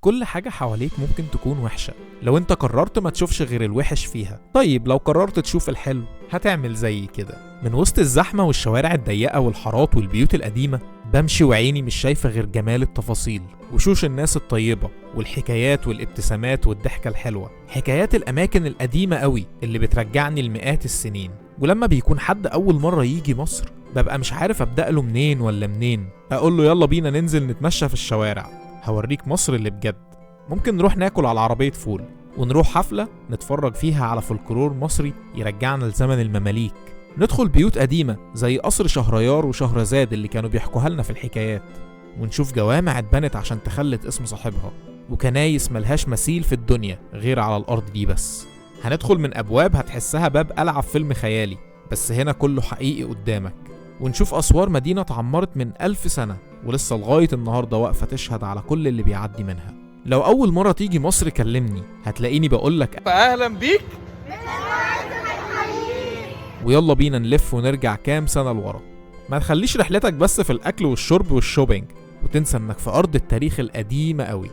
كل حاجة حواليك ممكن تكون وحشة لو انت قررت ما تشوفش غير الوحش فيها. طيب لو قررت تشوف الحلو هتعمل زي كده. من وسط الزحمة والشوارع الضيقة والحارات والبيوت القديمة بمشي وعيني مش شايفة غير جمال التفاصيل، وشوش الناس الطيبة والحكايات والابتسامات والضحكة الحلوة، حكايات الأماكن القديمة قوي اللي بترجعني لمئات السنين. ولما بيكون حد أول مرة يجي مصر ببقى مش عارف أبدأ له منين ولا منين، أقول له يلا بينا ننزل نتمشى في الشوارع، هوريك مصر اللي بجد. ممكن نروح ناكل على عربية فول، ونروح حفلة نتفرج فيها على فولكلور مصري يرجعنا لزمن المماليك، ندخل بيوت قديمة زي قصر شهريار وشهرزاد اللي كانوا بيحكوها لنا في الحكايات، ونشوف جوامع اتبنت عشان تخلد اسم صاحبها، وكنايس ملهاش مثيل في الدنيا غير على الأرض دي بس. هندخل من أبواب هتحسها باب قلعة في فيلم خيالي، بس هنا كله حقيقي قدامك، ونشوف أسوار مدينة اتعمرت من 1000 سنة ولسه لغاية النهاردة واقفة تشهد على كل اللي بيعدي منها. لو أول مرة تيجي مصر كلمني، هتلاقيني بقولك اهلا بيك، ويلا بينا نلف ونرجع كام سنة لورا. ما تخليش رحلتك بس في الأكل والشرب وال shopping، وتنسى إنك في أرض التاريخ القديمة قوي.